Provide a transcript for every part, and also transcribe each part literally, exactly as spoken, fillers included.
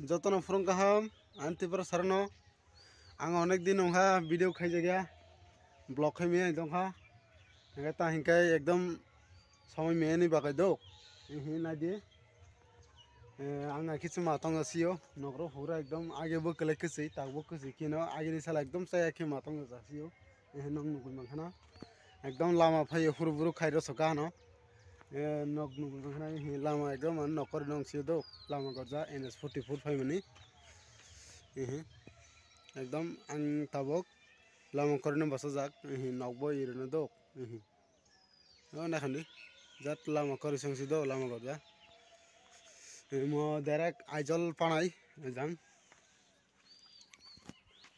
Jotono phurung kaham, ang Tripura sarno. Ang onek din wngkha video khaijakya, vlog khaimaya tongkha. Hingkhe ta hingkhe ekdom somoi meyani bagwi dok. Hihi naidi. Eh, ang hai khe chuma tongo sio, nokro hura ekdom age bo kwlai kwchwi, tak bo kwchwi kheno agini sala ekdom chaya khe ma tongo ja sio. Eh, nok nugwi mankha na. Ekdom lama phaio huru buru khairo soka hano. Eh, nok nugwi mankha na, eh, lama ekdom ano nokori nong sio do. Lama gorja N S forty four phaimani. Eh, ekdom ang tabok lama korino bosajak. Eh, nok bo irino do. Eh. O nakhandi. Jat lama kori song si do lama gorja. Eh, mo direct Aizawl panai jang.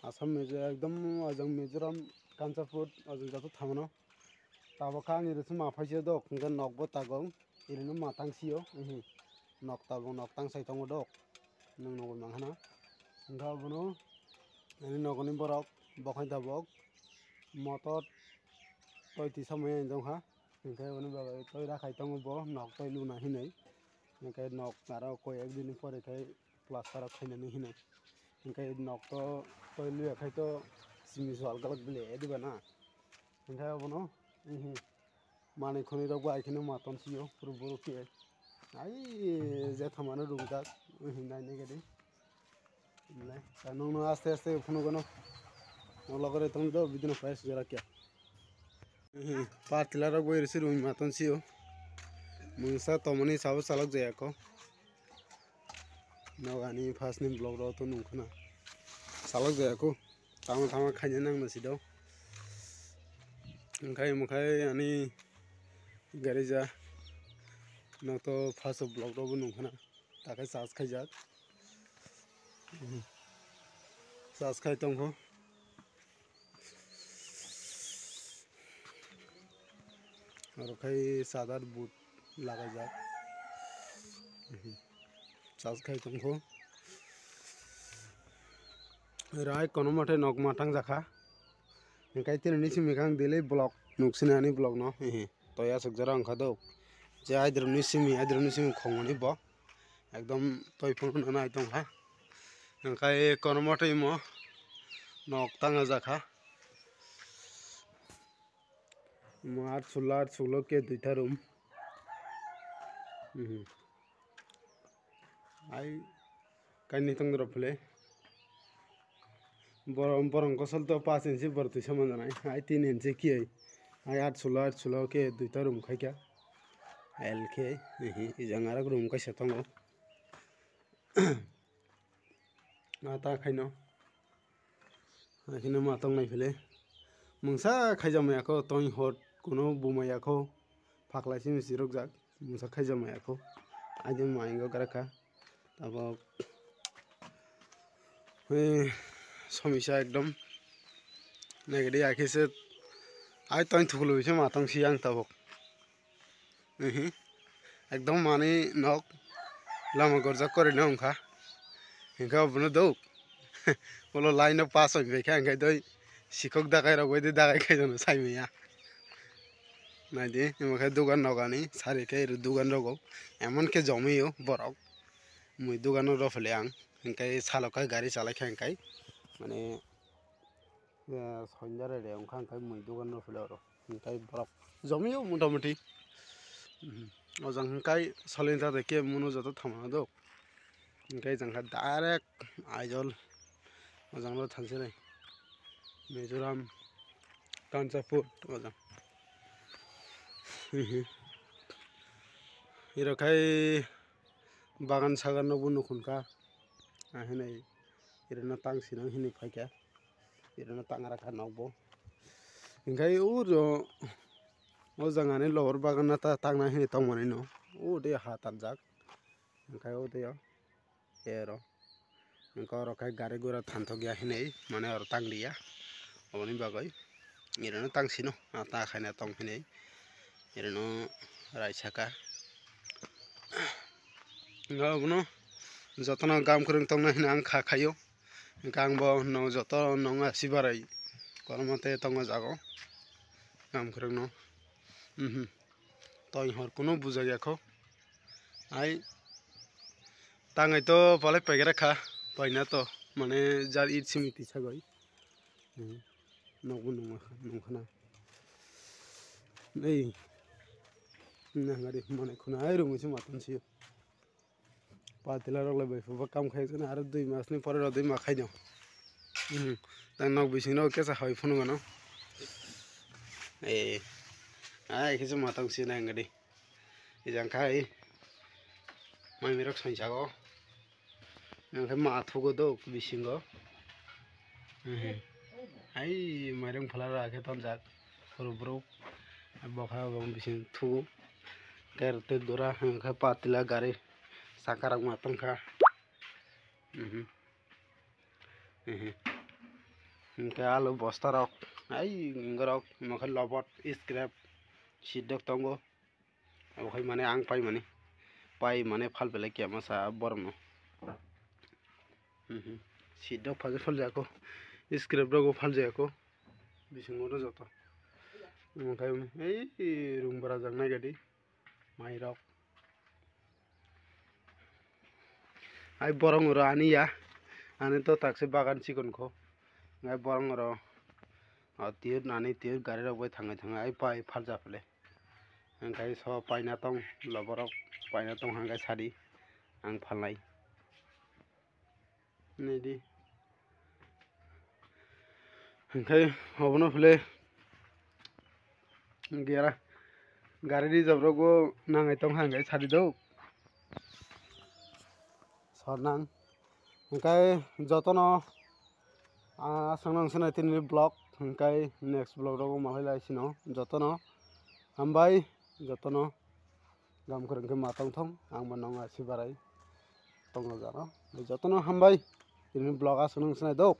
Assam Mizo-, ekdom ojang Mizoram, Kanchanpur, ojang joto thamano. Tabok kha ang iri suma phaisio dok, hwnkhe nok bo tago, irino ma tang sio, ehe. Nok tabok nok tang sai tongo dok, nwng nogwi mankha na. Hwnkhe abono, ani nogoni borok, bokhai tabok, motor, toi tisa maya hinwi tongkha. Hwnkhe aboni bagwi toi rakhai tongo bo, nok toi luna hinwi. Hwnkhe nok aro koi ek dini pore khe plaster rok khainani hinwi. Hwnkhe nok to toi luya khai to simi swal galak bile diba na. Hwnkhe abono, ehe, manwi khwnwi rok bai kheno ma tonsio, puro borok khe. Ai, jetham ano rumjak, ehe, nainai gadi. Bole, ta nung nung aste aste phunuk ano. O logore tong do, bidino fire sujara kya. Ehe, par tila rok bai risi rumi ma tonsio. Mungsa tomoni sabo salok jaya ko. Nogani first ni vlog rok to nung khna. Salok jaya ko. Tama tama khaina nang na sido. Angkai mukhai ani gari ja. No to first vlog rok bo nung khna. Takai charge khaijak. Charge khai tongkho. Aro khai sadar boot lagaijak. Charge khai tongkho. Rai kono mote nok ma tangjakha. Hingkai tini ni simi kang daily vlog nuksini ani vlog no. Toya sukjara wngkha do. Je aidroni simi, aidroni simi khongmani bo. Ekdom toi phunukna nai tongkha. Hingkai kono mote imo nok tangajak kha. Mo art sulo, art sulo ke duita room. Mhm. Ai kainwi tong rw phile. Borok, borok kosol to paanch inchi borok twisa manjanai. Ai tin inchi kiyai. Ai art sulo, art sulo ke duita room khaikha. L khe, ehe, ejang arok room kaisa tongo. Ma ta khaino. Haikhe no ma tong nai phile. Mungsa khaijamaya kho, tong hot kuno bumaya kho. Phaklai simi sirok jak. Mungsa khaijamaya kho. Aidin maingo gara kha. Tabok. Hei, somisa ekdom. Naigadi akhe se. Ai tong thuklubui se ma tong si ang tabok. Ehe. Ekdom mani nok lama gorjak kori no wngkha. Hingke obono dok. Ulo line o pass oi bai kha hingke doi sikok dagai rok bai de dagai khai jano sai manya. Naidi, imo khe dogan nogani, sari khe ero dogan rogo. Emon khe jomio borok. Mui dogan rw phele ang. Hingke salo khe gari chalai kha hingke. Mane, eh, sonja rede wngkha hingke mui dogan rw phele oro. Hingke borok jomio motamoti. Mhm. O jang hingke solinta de khe muno joto thangmano do. Hingke jang kha direct Aizawl. O jang no thansinai. Mizoram, Kanchanpur, o jang. Mhm. Iro khai bagan sagan no bo nukhun kha. Ahinai. Ireno tang sinang hinwi phaikha. Ireno tang rakha nokbo. Hingkhai uro o jagani lobor bagana ta tangna hinwi tongmani no. Ode ha tanjak. Hingkhai ode o ero. Hingkhe oro khe gari gura thanthokya hinwi mane oro tangliya. Oboni bagwi ireno tang sino. Ah, ta khaina tong hinwi. Ireno raisaka. Hingkhe obono jotono gam kwrwng tongna hinwi ang kha khaio. Hingkhe ang bo no joto nong asibarai kono mate tongo jago. Gam kwrwngno. Mhm. Tong hor kuno bujakya kho. Ai Tangai to palai paigera kha, paina to, mane jar it simi tisa goi. Hmm. Nokbo nungma kha, nungkhana. Ei. Nangari mane khuna ai rungwi se maton siyo. Patila rok lai bai phuba kam khai khana aro dui mas ni pore rw dui ma khai no. Hmm. Tang nok bising rok kesa hoi phunu gano. Ei. Ai khe se matang si nangari. Ejang khai mai mirok songchago. Hingke ma thugo do bisingo. Mhm. Hai mairung phala ra khe tonjak. Phuru phuru. Bokha bong bising thugo. Ker te dura hingke patila gari. Saka rok ma tongkha. Mhm. Mhm. Hingke alu bosta rok. Hai gorok mokhe lobot scrap. Sidok tongo. Obo hai mane ang pai mani. Pai mane phal belai kema sa borok no. Mhm. Seat rok phal phal jako. Scrap rok phal jako. Bisingo no joto. Omo khai ei rung bara jak nai gadi. Mai rok. Ai borok oro ani ya. Ani to takse bagan chikon kho. Ai borok oro. O tiyur nani tiyur gari rok bai thangai thangai ai pai phal ja phale. Hingkai so paina tong loborok paina tong hingkai sadi ang phalnai. Nidi. Hingkai obono phale gera gari rijab rokbo nangai tong hingkai sadi do. Sornang. Hingkai jotono, ah, aswkno wngsinai tini vlog, hingkai next vlog rogo malai lai sino jotono. Hambai jotono gam kwrwng khe ma tong thong, ang bo nong asi barai tongna jano. Jotono hambai tini vlog aswkno wngsinai do.